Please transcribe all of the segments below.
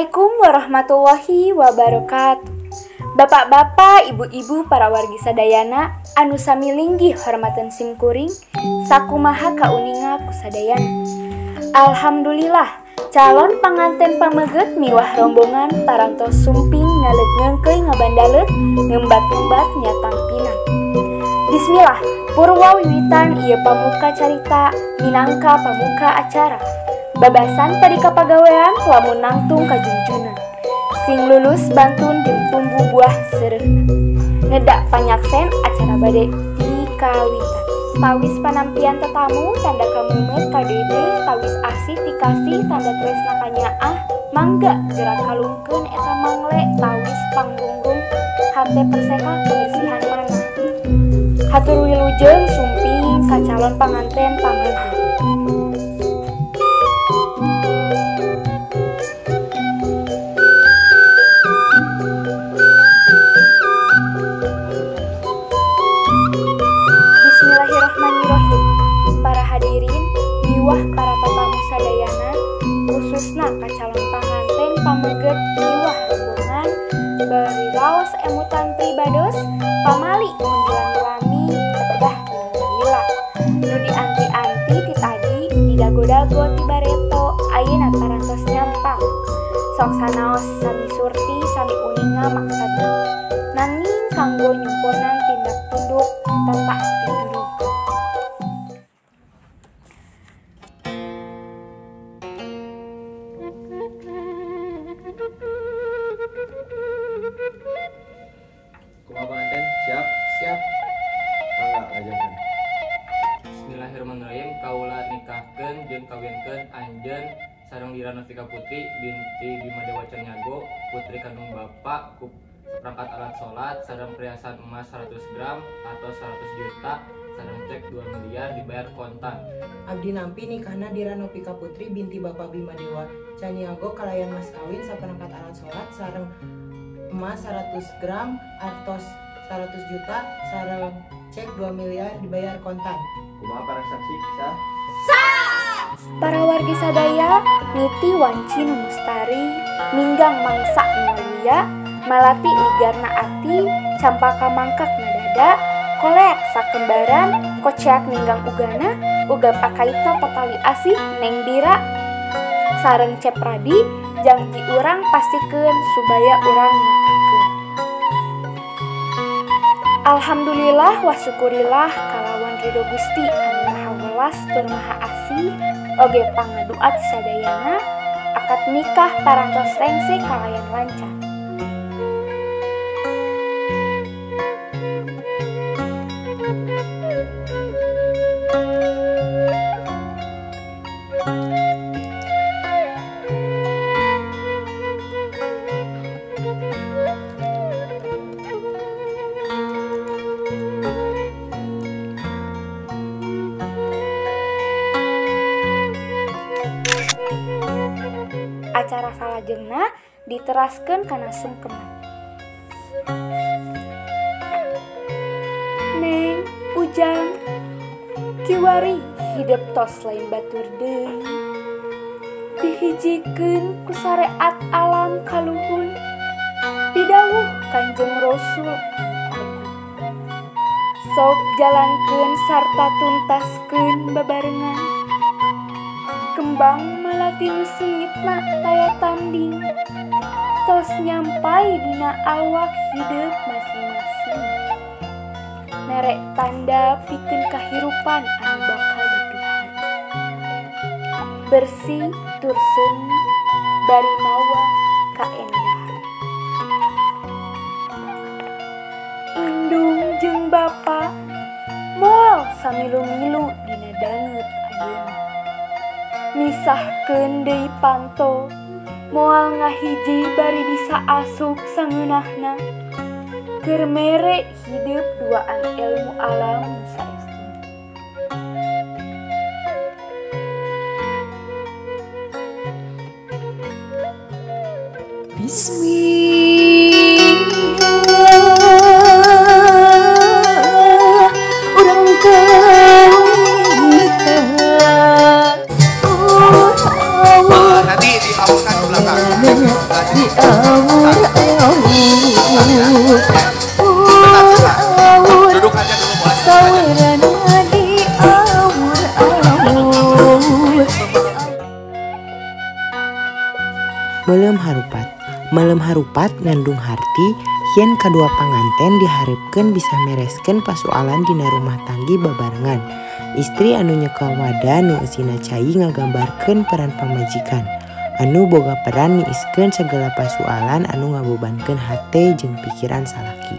Assalamualaikum warahmatullahi wabarakatuh. Bapak-bapak, ibu-ibu, para wargi sadayana anu sami linggih hormaten simkuring, sakumaha kauninga ku sadayana. Alhamdulillah, calon panganten pameget miwah rombongan parantos sumping ngaleut ngeungkeuy ngabandaleut ngembat-ngembat nyatang pinang. Bismillah, purwa wiwitan ieu pamuka carita minangka pamuka acara. Babasan tadi kapagawean lamun nangtung kajunjunan. Sing lulus bantun jeung tumbuh buah seureuhna. Nedak panyaksen acara bade dikawitan. Tawis panampian tetamu tanda kameumeut ka dede, tawis asih tikasih tanda tresna kanyaah, mangga gerak kalungkeun eta mangle tawis panggunggung hate perseka kebersihan manah. Hatur wilujeng sumping ka calon panganten pameget. Bismillahirrahmanirrahim. Para hadirin, miwah para tetamu sadayana, khususna ka calon panganten pameget miwah rombongan bari raos emutan pribados pamali mun dilami-lami kedah lila. Nu dianti-anti ti tadi didago-dago ti bareto ayeuna parantos nyampang. Sok sanaos sami surti sami uninga maksudna. Nanging kanggo nyumponan tindak tunduk tata pituduh. Kumaha panganten? Siap? Siap. Mangga lajengkeun. Bismillahirrahmanirrahim. Kaula nikahkeun jeung kawinkeun anjeun sareng Dira Novika Putri binti Bima Dewa Caniago, putri kandung bapak ku seperangkat alat sholat sareng perhiasan emas 100 gram atau 100 juta sareng cek 2 miliar dibayar kontan. Abdi nampi nikahna Dira Novika Putri binti Bapak Bima Dewa Caniago kalayan mas kawin saperangkat alat sholat sareng emas 100 gram artos 100 juta sareng cek 2 miliar dibayar kontan. Kumaha para saksi sah? Sah! Para wargi sadaya niti wanci nu mustari ninggang mangsa nu waluya malati ligarna ati campaka mangkak na dada koleak sakembaran koceak ninggang ugana uga pakaitna patali asih Neng Dira sareng Cepradi janji urang pastikeun supaya urang nyatakeun. Alhamdulillah wa syukurillah kalawan ridho Gusti anu Maha Welas tur Maha Asih oge pangadua ti sadayana akad nikah parantos rengse kalayan lancar. Acara salajengna diteraskeun kana sungkeman. Neng Ujang kiwari hidep tos lain batur deui. Dihijikeun ku sareat alam kaluhun. Pidawuh Kanjeng Rasul. Sok jalankeun sarta tuntaskeun babarengan. Kembang malati nu seungitna taya tanding. Tos nyampai dina awak hidup masing-masing. Merek tanda pikeun kahirupan anu bakal dipihari. Bersih tur seungit bari mawa kaendahan. Indung jeung bapa moal samilu-milu dina danget ayeuna. Misahkeun deui panto moal ngahiji bari bisa asup sangeunahna. Keur mere hidup duaan ilmu alam nu saestuna. Bismillah urang kawitan. Nanti dihapuskan ke belakang. Meuleum harupat. Meuleum harupat ngandung harti yen kadua panganten diharepkeun bisa mereskeun pasualan dina rumah tanggi babarengan. Istri anu nyekel wadah nu eusina cai ngagambarkeun peran pamajikan anu boga peran niiskeun segala pasualan anu ngabebankeun hate jeung pikiran salaki.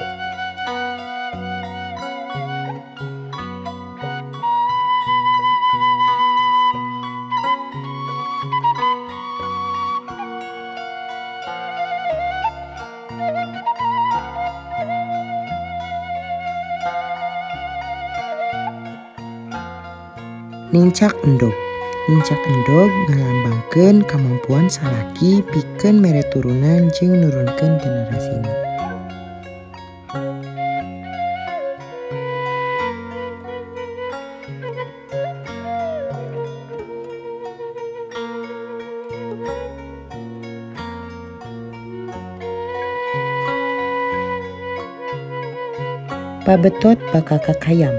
Nincak endog. Nincak endog ngalambangkeun kamampuan salaki pikeun mere turunan jeung nurunkeun generasina. Pabetot bakakak hayam.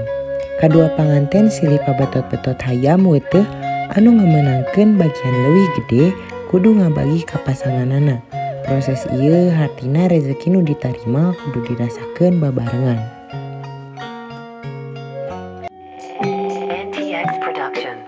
Kadua panganten silih pabetot-betot hayam weuteuh anu ngamenangkeun bagian leuwih gede kudu ngabagi ka pasanganana. Proses ieu hartina rezeki nu ditarima kudu dirasakeun babarengan. NTX Production.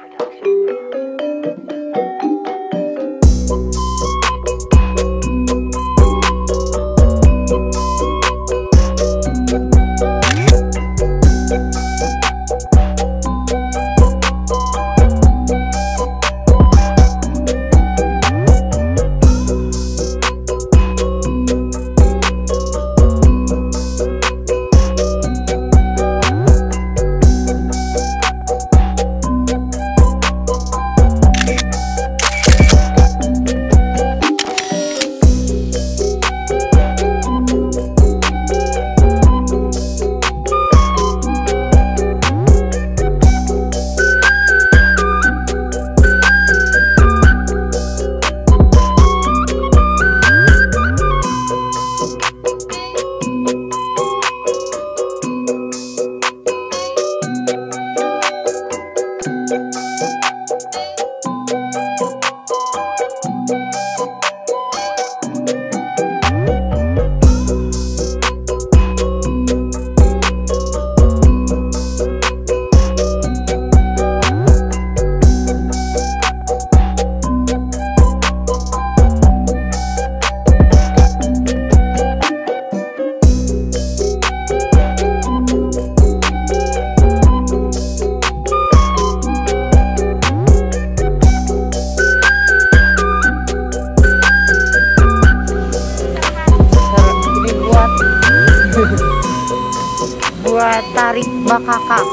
Buat tarik bakakak.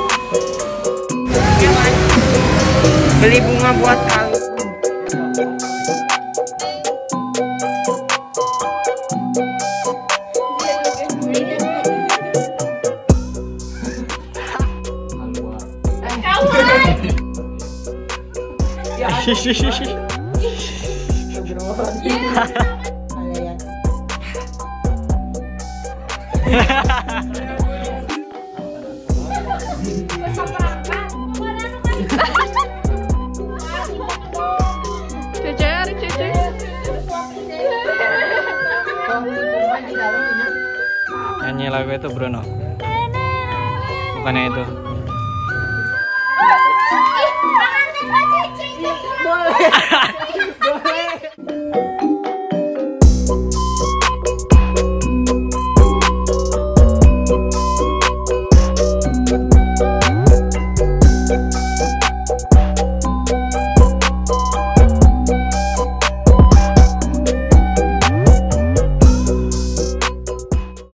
Beli bunga buat kawin. Nyanyi lagu itu Bruno. Bukannya itu. Boleh. Boleh.